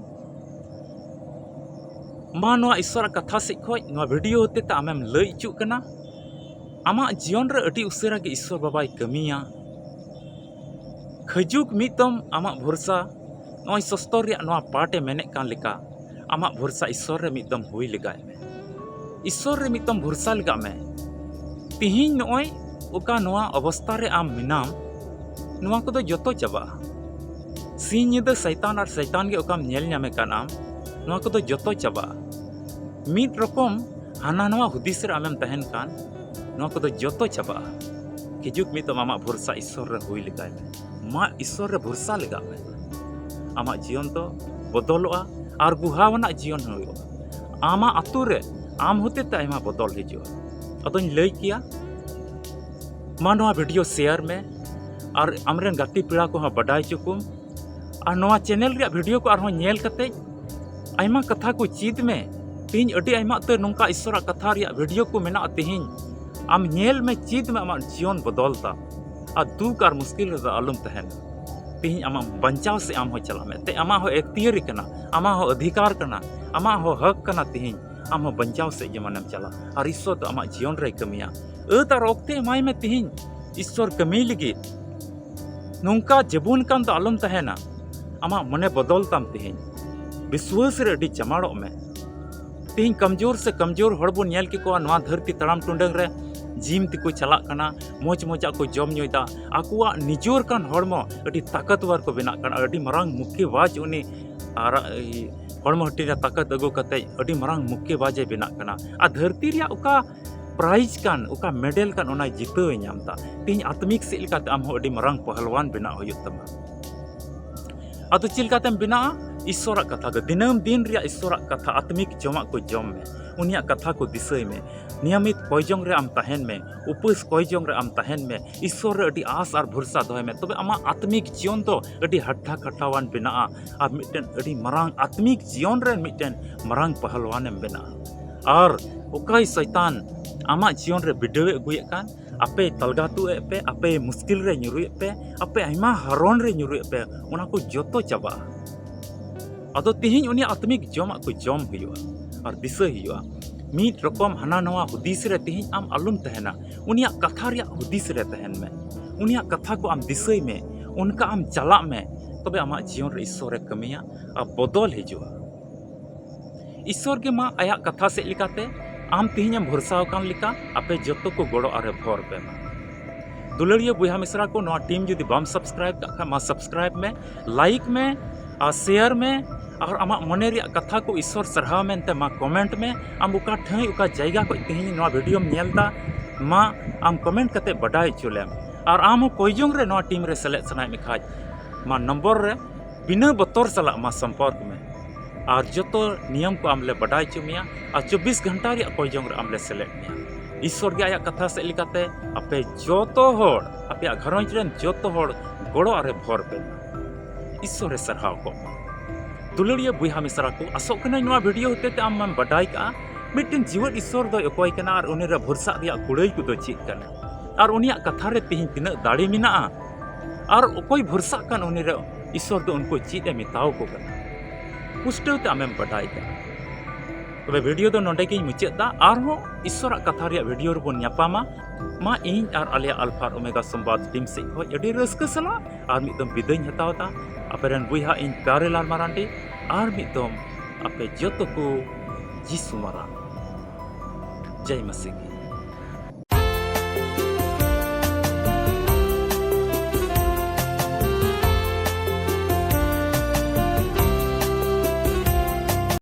ᱢᱟ ᱱᱚᱣᱟ ᱤᱥᱥᱚᱨᱟᱜ ᱠᱟᱛᱷᱟ ᱥᱮᱫ ᱠᱷᱚᱱ ᱱᱚᱣᱟ ᱵᱷᱤᱰᱤᱭᱳ ᱦᱚᱛᱮ ᱛᱮ ᱟᱢᱮᱢ ᱞᱟᱹᱭ ᱦᱚᱪᱚᱜ ᱠᱟᱱᱟ, ᱟᱢᱟᱜ ᱡᱤᱭᱚᱱ ᱨᱮ ᱟᱹᱰᱤ ᱩᱥᱟᱹᱨᱟ ᱜᱮ ᱤᱥᱥᱚᱨ ᱵᱟᱵᱟᱭ ᱠᱟᱹᱢᱤᱭᱟ᱾ ᱠᱷᱟᱹᱡᱩᱜ ᱢᱤᱫ ᱫᱚᱢ ᱟᱢᱟᱜ ᱵᱷᱚᱨᱥᱟ ᱱᱚᱜᱼᱚᱭ ᱥᱚᱥᱛᱚᱨ ᱨᱮᱭᱟᱜ ᱱᱚᱣᱟ ᱯᱟᱴ ᱮ ᱢᱮᱱᱮᱫ ᱠᱟᱱ ᱞᱮᱠᱟ, ᱟᱢᱟᱜ ᱵᱷᱚᱨᱥᱟ ᱤᱥᱥᱚᱨ ᱨᱮ ᱢᱤᱫ ᱫᱚᱢ ᱦᱩᱭ ᱞᱮᱜᱟᱭ ᱢᱮ᱾ ᱤᱥᱥᱚᱨ ᱨᱮ ᱢᱤᱫ ᱫᱚᱢ ᱵᱷᱚᱨᱥᱟ ᱞᱮᱜᱟᱜ ᱢᱮ᱾ ᱛᱤᱦᱤᱧ ᱱᱚᱜᱼᱚᱭ ᱚᱠᱟ ᱱᱚᱣᱟ ᱚᱵᱚᱥᱛᱟ ᱨᱮ ᱟᱢ ᱢᱮᱱᱟᱢ, ᱱᱚᱣᱟ ᱠᱚᱫᱚ ᱡᱚᱛᱚ ᱪᱟᱵᱟᱜᱼᱟ᱾ ᱥᱤᱧ ᱧᱤᱫᱟᱹ ᱥᱟᱭᱛᱟᱱ ᱟᱨ ᱥᱟᱭᱛᱟᱱ ᱜᱮ ᱚᱠᱟᱢ ᱧᱮᱞ ᱧᱟᱢᱮ ᱠᱟᱱ ᱟᱢ, ᱱᱚᱣᱟ ᱠᱚᱫᱚ ᱡᱚᱛᱚ ᱪᱟᱵᱟᱜᱼᱟ᱾ ᱢᱤᱫ ᱨᱚᱠᱚᱢ ᱦᱟᱱᱟ ᱱᱚᱣᱟ ᱦᱩᱫᱤᱥ ᱨᱮ ᱟᱢᱮᱢ ᱛᱟᱦᱮᱱ ᱠᱷᱟᱱ, ᱱᱚᱣᱟ ᱠᱚᱫᱚ ᱡᱚᱛᱚ ᱪᱟᱵᱟᱜᱼᱟ᱾ ᱠᱷᱤᱡᱩᱜ ᱢᱤᱫ ᱫᱚᱢ ᱟᱢᱟᱜ ᱵᱷᱚᱨᱥᱟ ᱤᱥᱥᱚᱨ ᱨᱮ ᱦᱩᱭ ᱞᱮᱜᱟᱭ ᱢᱮ᱾ ᱢᱟ ᱤᱥᱥᱚᱨ ᱨᱮ ᱵᱷᱚᱨᱥᱟ ᱞᱮᱜᱟᱜ ᱢᱮ᱾ ᱟᱢᱟᱜ ᱡᱤᱭᱚᱱ ᱫᱚ ᱵᱚᱫᱚᱞᱚᱜᱼᱟ ᱟᱨ ᱜᱩᱦᱟᱣᱟᱱᱟᱜ ᱡᱤᱭᱚᱱ ᱦᱩᱭᱩᱜᱼᱟ᱾ ᱟᱢᱟᱜ ᱟᱹᱛᱩ ᱨᱮ ᱟᱢ ᱦᱚᱛᱮ ᱛᱮ ᱟᱭᱢᱟ ᱵᱚᱫᱚᱞ ᱦᱤᱡᱩᱜᱼᱟ᱾ ᱟᱫᱚᱧ ᱞᱟᱹᱭ ᱠᱮᱭᱟ, ᱢᱟ ᱱᱚᱣᱟ ᱵᱷᱤᱰᱤᱭᱳ ᱥᱮᱭᱟᱨ ᱢᱮ ᱟᱨ ᱟᱢᱨᱮᱱ ᱜᱟᱛᱮ ᱯᱮᱲᱟ ᱠᱚᱦᱚᱸ ᱵᱟᱰᱟᱭ ᱦᱚᱪᱚ ᱠᱚᱢ᱾ ᱟᱨ ᱱᱚᱣᱟ ᱪᱮᱱᱮᱞ ᱨᱮᱭᱟᱜ ᱵᱷᱤᱰᱤᱭᱳ ᱠᱚ ᱟᱨᱦᱚᱸ ᱧᱮᱞ ᱠᱟᱛᱮ ᱟᱭᱢᱟ ᱠᱟᱛᱷᱟ ᱠᱚ ᱪᱮᱫ ᱢᱮ᱾ ᱛᱮᱦᱮᱧ ᱟᱹᱰᱤ ᱟᱭᱢᱟ ᱩᱛᱟᱹᱨ ᱱᱚᱝᱠᱟ ᱤᱥᱥᱚᱨᱟᱜ ᱠᱟᱛᱷᱟ ᱨᱮᱭᱟᱜ ᱵᱷᱤᱰᱤᱭᱳ ᱠᱚ ᱢᱮᱱᱟᱜᱼᱟ᱾ ᱛᱮᱦᱮᱧ ᱟᱢ ᱧᱮᱞ ᱢᱮ, ᱪᱮᱫ ᱢᱮ, ᱟᱢᱟᱜ ᱡᱤᱭᱚᱱ ᱵᱚᱫᱚᱞ ᱛᱟᱢ᱾ ᱟᱨ ᱫᱩᱠ ᱟᱨ ᱢᱩᱥᱠᱤᱞ ᱨᱮᱫᱚ ᱟᱞᱚᱢ ᱛᱟᱦᱮᱱᱟ᱾ ᱛᱮᱦᱮᱧ ᱟᱢᱟᱜ ᱵᱟᱧᱪᱟᱣ ᱥᱮᱫ ᱟᱢ ᱦᱚᱸ ᱪᱟᱞᱟᱜ ᱢᱮ᱾ ᱛᱮ ᱟᱢᱟᱜ ᱦᱚᱸ ᱮᱠᱛᱤᱭᱟᱹᱨᱤ ᱠᱟᱱᱟ, ᱟᱢᱟᱜ ᱦᱚᱸ ᱚᱫᱷᱤᱠᱟᱨ ᱠᱟᱱᱟ, ᱟᱢᱟᱜ ᱦᱚᱸ ᱦᱚᱠ ᱠᱟᱱᱟ᱾ ᱛᱮᱦᱮᱧ ᱟᱢ ᱦᱚᱸ ᱵᱟᱧᱪᱟᱣ ᱥᱮᱫ ᱡᱮᱢᱚᱱᱮᱢ ᱪᱟᱞᱟᱜ᱾ ᱟᱨ ᱤᱥᱥᱚᱨ ᱫᱚ ᱟᱢᱟᱜ ᱡᱤᱭᱚᱱ ᱨᱮᱭ ᱠᱟᱹᱢᱤᱭᱟ᱾ ᱟᱹᱛ ᱟᱨ ᱚᱠᱛᱮ ᱮᱢᱟᱭ ᱢᱮ ᱛᱮᱦᱮᱧ ᱤᱥᱥᱚᱨ ᱠᱟᱹᱢᱤ ᱞᱟᱹᱜᱤᱫ᱾ ᱱᱚᱝᱠᱟ ᱡᱮᱵᱚᱱ ᱠᱟᱱ ᱫᱚ ᱟᱞᱚᱢ ᱛᱟᱦᱮᱱᱟ᱾ ᱟᱢᱟᱜ ᱢᱚᱱᱮ ᱵᱚᱫᱚᱞ ᱛᱟᱢ ᱛᱮᱦᱮᱧ᱾ ᱵᱤᱥᱣᱟᱹᱥ ᱨᱮ ᱟᱹᱰᱤ ᱡᱟᱢᱟᱲᱚᱜ ᱢᱮ᱾ ᱛᱮᱦᱮᱧ ᱠᱟᱢᱡᱳᱨ ᱥᱮ ᱠᱟᱢᱡᱳᱨ ᱦᱚᱲ ᱵᱚᱱ ᱧᱮᱞ ᱠᱮᱠᱚᱣᱟ ᱱᱚᱣᱟ ᱫᱷᱟᱹᱨᱛᱤ ᱛᱟᱲᱟᱢ ᱴᱩᱰᱟᱹᱝ ᱨᱮ, ᱡᱤᱢ ᱛᱮᱠᱚ ᱪᱟᱞᱟᱜ ᱠᱟᱱᱟ, ᱢᱚᱡᱽ ᱢᱚᱡᱟᱜ ᱠᱚ ᱡᱚᱢ ᱧᱩᱭᱮᱫᱟ, ᱟᱠᱚᱣᱟᱜ ᱱᱤᱡᱚᱨ ᱠᱟᱱ ᱦᱚᱲᱢᱚ ᱟᱹᱰᱤ ᱛᱟᱠᱚᱛᱣᱟᱨ ᱠᱚ ᱵᱮᱱᱟᱜ ᱠᱟᱱᱟ᱾ ᱟᱹᱰᱤ ᱢᱟᱨᱟᱝ ᱢᱩᱠᱠᱮᱵᱟᱡᱽ ᱩᱱᱤ ᱟᱨᱟᱜ ᱦᱚᱲᱢᱚ ᱦᱟᱹᱴᱤᱧ ᱨᱮ ᱛᱟᱠᱟᱛ ᱟᱹᱜᱩ ᱠᱟᱛᱮ ᱟᱹᱰᱤ ᱢᱟᱨᱟᱝ ᱢᱩᱠᱠᱮᱵᱟᱡᱮ ᱵᱮᱱᱟᱜ ᱠᱟᱱᱟ᱾ ᱟᱨ ᱫᱷᱟᱹᱨᱛᱤ ᱨᱮᱭᱟᱜ ᱚᱠᱟ prize ᱠᱟᱱ, ᱚᱠᱟ medal ᱠᱟᱱ, ᱚᱱᱟᱭ ᱡᱤᱛᱟᱹᱣ ᱮ ᱧᱟᱢ ᱮᱫᱟ᱾ ᱛᱮᱦᱮᱧ ᱟᱛᱢᱤᱠ ᱥᱮᱫ ᱞᱮᱠᱟᱛᱮ ᱟᱢ ᱦᱚᱸ ᱟᱹᱰᱤ ᱢᱟᱨᱟᱝ ᱯᱟᱦᱞᱣᱟᱱ ᱵᱮᱱᱟᱜ ᱦᱩᱭᱩᱜ ᱛᱟᱢᱟ᱾ ᱟᱫᱚ ᱪᱮᱫ ᱞᱮᱠᱟᱛᱮᱢ ᱵᱮᱱᱟᱜᱼᱟ? ᱤᱥᱥᱚᱨᱟᱜ ᱠᱟᱛᱷᱟ ᱠᱚ, ᱫᱤᱱᱟᱹᱢ ᱫᱤᱱ ᱨᱮᱭᱟᱜ ᱤᱥᱥᱚᱨᱟᱜ ᱠᱟᱛᱷᱟ, ᱟᱛᱢᱤᱠ ᱡᱚᱢᱟᱜ ᱠᱚ ᱡᱚᱢ ᱢᱮ, ᱩᱱᱤᱭᱟᱜ ᱠᱟᱛᱷᱟ ᱠᱚ ᱫᱤᱥᱟᱹᱭ ᱢᱮ, ᱱᱤᱭᱚᱢᱤᱛ ᱠᱚᱭᱡᱚᱝ ᱨᱮ ᱟᱢ ᱛᱟᱦᱮᱱ ᱢᱮ, ᱩᱯᱟᱹᱥ ᱠᱚᱭᱡᱚᱝ ᱨᱮ ᱟᱢ ᱛᱟᱦᱮᱱ ᱢᱮ, ᱤᱥᱥᱚᱨ ᱨᱮ ᱟᱹᱰᱤ ᱟᱥ ᱟᱨ ᱵᱷᱚᱨᱥᱟ ᱫᱚᱦᱚᱭ ᱢᱮ, ᱛᱚᱵᱮ ᱟᱢᱟᱜ ᱟᱛᱢᱤᱠ ᱡᱤᱭᱚᱱ ᱫᱚ ᱟᱹᱰᱤ ᱦᱟᱴᱴᱷᱟ ᱠᱷᱟᱴᱟᱣᱟᱱ ᱵᱮᱱᱟᱜᱼᱟ ᱟᱨ ᱢᱤᱫᱴᱮᱱ ᱟᱹᱰᱤ ᱢᱟᱨᱟᱝ ᱟᱛᱢᱤᱠ ᱡᱤᱭᱚᱱ ᱨᱮᱱ ᱢᱤᱫᱴᱮᱱ ᱢᱟᱨᱟᱝ ᱯᱟᱦᱞᱣᱟᱱᱮᱢ ᱵᱮᱱᱟᱜᱼᱟ᱾ ᱟᱨ ᱚᱠᱟᱭ ᱥᱚᱭᱛᱟᱱ ᱟᱢᱟᱜ ᱡᱤᱭᱚᱱ ᱨᱮ ᱵᱤᱰᱟᱹᱣᱮ ᱟᱹᱜᱩᱭᱮᱫ ᱠᱟᱱ, ᱟᱯᱮ ᱛᱟᱞᱜᱟᱛᱩ ᱮᱫ ᱯᱮ, ᱟᱯᱮ ᱢᱩᱥᱠᱤᱞ ᱨᱮ ᱧᱩᱨᱩᱭᱮᱫ ᱯᱮ, ᱟᱯᱮ ᱟᱭᱢᱟ ᱦᱟᱨᱚᱱ ᱨᱮ ᱧᱩᱨᱩᱭᱮᱫ ᱯᱮ, ᱚᱱᱟ ᱠᱚ ᱡᱚᱛᱚ ᱪᱟᱵᱟᱜᱼᱟ᱾ ᱟᱫᱚ ᱛᱤᱦᱤᱧ ᱩᱱᱤ ᱟᱛᱢᱤᱠ ᱡᱚᱢᱟᱜ ᱠᱚ ᱡᱚᱢ ᱦᱩᱭᱩᱜᱼᱟ ᱟᱨ ᱫᱤᱥᱟᱹᱭ ᱦᱩᱭᱩᱜᱼᱟ, ᱢᱤᱫ ᱨᱚᱠᱚᱢ ᱦᱟᱱᱟ ᱱᱟᱣᱟ ᱦᱩᱫᱤᱥ ᱨᱮ ᱛᱤᱦᱤᱧ ᱟᱢ ᱟᱞᱚᱢ ᱛᱟᱦᱮᱱᱟ᱾ ᱩᱱᱤᱭᱟᱜ ᱠᱟᱛᱷᱟ ᱨᱮᱭᱟᱜ ᱦᱩᱫᱤᱥ ᱨᱮ ᱛᱟᱦᱮᱱ ᱢᱮ, ᱩᱱᱤᱭᱟᱜ ᱠᱟᱛᱷᱟ ᱠᱚ ᱟᱢ ᱫᱤᱥᱟᱹᱭ ᱢᱮ, ᱚᱱᱠᱟ ᱟᱢ ᱪᱟᱞᱟᱜ ᱢᱮ, ᱛᱚᱵᱮ ᱟᱢᱟᱜ ᱡᱤᱭᱚᱱ ᱨᱮ ᱤᱥᱥᱚᱨᱮ ᱠᱟᱹᱢᱤᱭᱟ ᱟᱨ ᱵᱚᱫᱚᱞ ᱦᱤᱡᱩᱜᱼᱟ᱾ ᱤᱥᱥᱚᱨ ᱜᱮ ᱢᱟ ᱟᱭᱟᱜ ᱠᱟᱛᱷᱟ ᱥᱮᱫ ᱞᱮᱠᱟᱛᱮ ᱟᱢ ᱛᱤᱦᱤᱧ ᱮᱢ ᱵᱷᱚᱨᱥᱟ ᱟᱠᱟᱱ ᱞᱮᱠᱟ ᱟᱯᱮ ᱡᱚᱛᱚ ᱠᱚ ᱜᱚᱲᱚ ᱟᱨᱮ ᱵᱷᱚᱨ ᱯᱮ ᱢᱟ᱾ ᱫᱩᱞᱟᱹᱲᱤᱭᱟᱹ ᱵᱚᱭᱦᱟ ᱢᱤᱥᱨᱟ ᱠᱚ, ᱱᱚᱣᱟ team ᱡᱩᱫᱤ ᱵᱟᱢ subscribe ᱠᱟᱜ ᱠᱷᱟᱱ ᱢᱟ subscribe ᱢᱮ, like ᱢᱮ ᱟᱨ share ᱢᱮ, ᱟᱨ ᱟᱢᱟᱜ ᱢᱚᱱᱮ ᱨᱮᱭᱟᱜ ᱠᱟᱛᱷᱟ ᱠᱚ ᱤᱥᱥᱚᱨ ᱥᱟᱨᱦᱟᱣ ᱢᱮᱱᱛᱮ ᱢᱟ comment ᱢᱮ᱾ ᱟᱢ ᱚᱠᱟ ᱴᱷᱟᱹᱭ ᱚᱠᱟ ᱡᱟᱭᱜᱟ ᱠᱷᱚᱱ ᱛᱤᱦᱤᱧ ᱱᱚᱣᱟ videoᱢ ᱧᱮᱞ ᱮᱫᱟ, ᱢᱟ ᱟᱢ comment ᱠᱟᱛᱮ ᱵᱟᱰᱟᱭ ᱦᱚᱪᱚ ᱞᱮᱢ᱾ ᱟᱨ ᱟᱢ ᱦᱚᱸ ᱠᱚᱭᱡᱚᱝ ᱨᱮ ᱱᱚᱣᱟ team ᱨᱮ ᱥᱮᱞᱮᱫ ᱥᱟᱱᱟᱭᱮᱫ ᱢᱮ ᱠᱷᱟᱡ ᱢᱟ number ᱨᱮ ᱵᱤᱱᱟᱹ ᱵᱚᱛᱚᱨ ᱥᱟᱞᱟᱜ ᱢᱟ ᱥᱚᱢᱯᱚᱨᱠ ᱢᱮ᱾ ᱟᱨ ᱡᱚᱛᱚ ᱱᱤᱭᱚᱢ ᱠᱚ ᱟᱢ ᱞᱮ ᱵᱟᱰᱟᱭ ᱦᱚᱪᱚ ᱢᱮᱭᱟ ᱟᱨ ᱪᱚᱵᱵᱤᱥ ᱜᱷᱚᱱᱴᱟ ᱨᱮᱭᱟᱜ ᱠᱚᱭᱡᱚᱝ ᱨᱮ ᱟᱢ ᱞᱮ ᱥᱮᱞᱮᱫ ᱢᱮᱭᱟ᱾ ᱤᱥᱥᱚᱨ ᱜᱮ ᱟᱭᱟᱜ ᱠᱟᱛᱷᱟ ᱥᱮᱫ ᱞᱮᱠᱟᱛᱮ ᱟᱯᱮ ᱡᱚᱛᱚ ᱦᱚᱲ, ᱟᱯᱮᱭᱟᱜ ᱜᱷᱟᱨᱚᱸᱡᱽ ᱨᱮᱱ ᱡᱚᱛᱚ ᱦᱚᱲ ᱜᱚᱲᱚ ᱟᱨᱮ ᱵᱷᱚᱨ ᱯᱮ ᱢᱟ᱾ ᱤᱥᱥᱚᱨᱮ ᱥᱟᱨᱦᱟᱣ ᱠᱚᱜ ᱢᱟ᱾ ᱫᱩᱞᱟᱹᱲᱤᱭᱟᱹ ᱵᱚᱭᱦᱟ ᱢᱤᱥᱨᱟ ᱠᱚ, ᱟᱥᱚᱜ ᱠᱟᱹᱱᱟᱹᱧ ᱱᱚᱣᱟ video ᱦᱚᱛᱮ ᱛᱮ ᱟᱢ ᱢᱟᱢ ᱵᱟᱰᱟᱭ ᱠᱟᱜᱼᱟ ᱢᱤᱫᱴᱮᱱ ᱡᱤᱣᱮᱫ ᱤᱥᱥᱚᱨ ᱫᱚᱭ ᱚᱠᱚᱭ ᱠᱟᱱᱟ ᱟᱨ ᱩᱱᱤ ᱨᱮ ᱵᱷᱚᱨᱥᱟᱜ ᱨᱮᱭᱟᱜ ᱠᱩᱲᱟᱹᱭ ᱠᱚᱫᱚ ᱪᱮᱫ ᱠᱟᱱᱟ, ᱟᱨ ᱩᱱᱤᱭᱟᱜ ᱠᱟᱛᱷᱟ ᱨᱮ ᱛᱤᱦᱤᱧ ᱛᱤᱱᱟᱹᱜ ᱫᱟᱲᱮ ᱢᱮᱱᱟᱜᱼᱟ, ᱟᱨ ᱚᱠᱚᱭ ᱵᱷᱚᱨᱥᱟᱜ ᱠᱟᱱ ᱩᱱᱤ ᱨᱮ ᱤᱥᱥᱚᱨ ᱫᱚ ᱩᱱᱠᱩ ᱪᱮᱫ ᱮ ᱢᱮᱛᱟᱣ ᱠᱚ ᱠᱟᱱᱟ, ᱯᱩᱥᱴᱟᱹᱣ ᱛᱮ ᱟᱢᱮᱢ ᱵᱟᱰᱟᱭ ᱠᱟᱜᱼᱟ᱾ ᱛᱚᱵᱮ video ᱫᱚ ᱱᱚᱰᱮ ᱜᱤᱧ ᱢᱩᱪᱟᱹᱫ ᱫᱟ᱾ ᱟᱨᱦᱚᱸ ᱤᱥᱥᱚᱨᱟᱜ ᱠᱟᱛᱷᱟ ᱨᱮᱭᱟᱜ video ᱨᱮᱵᱚᱱ ᱧᱟᱯᱟᱢᱟ᱾ ᱢᱟ ᱤᱧ ᱟᱨ ᱟᱞᱮᱭᱟᱜ ᱟᱞᱯᱷᱟ ᱟᱨ ᱳᱢᱮᱜᱟ ᱥᱚᱢᱵᱟᱫ team ᱥᱮᱫ ᱠᱷᱚᱱ ᱟᱹᱰᱤ ᱨᱟᱹᱥᱠᱟᱹ ᱥᱟᱞᱟᱜ ᱟᱨ ᱢᱤᱫ ᱫᱚᱢ ᱵᱤᱫᱟᱹᱭ ᱤᱧ ᱦᱟᱛᱟᱣ ᱫᱟ᱾ ᱟᱯᱮ ᱨᱮᱱ ᱵᱚᱭᱦᱟ ᱤᱧ ᱠᱟᱨᱮᱞᱟᱞ ᱢᱟᱨᱟᱱᱰᱤ, ᱟᱨ ᱢᱤᱫ ᱫᱚᱢ ᱟᱯᱮ ᱡᱚᱛᱚ ᱠᱚ ᱡᱤᱥᱩ ᱢᱟᱨᱟᱝ ᱡᱟᱭ ᱢᱟᱥᱤ ᱠᱤ᱾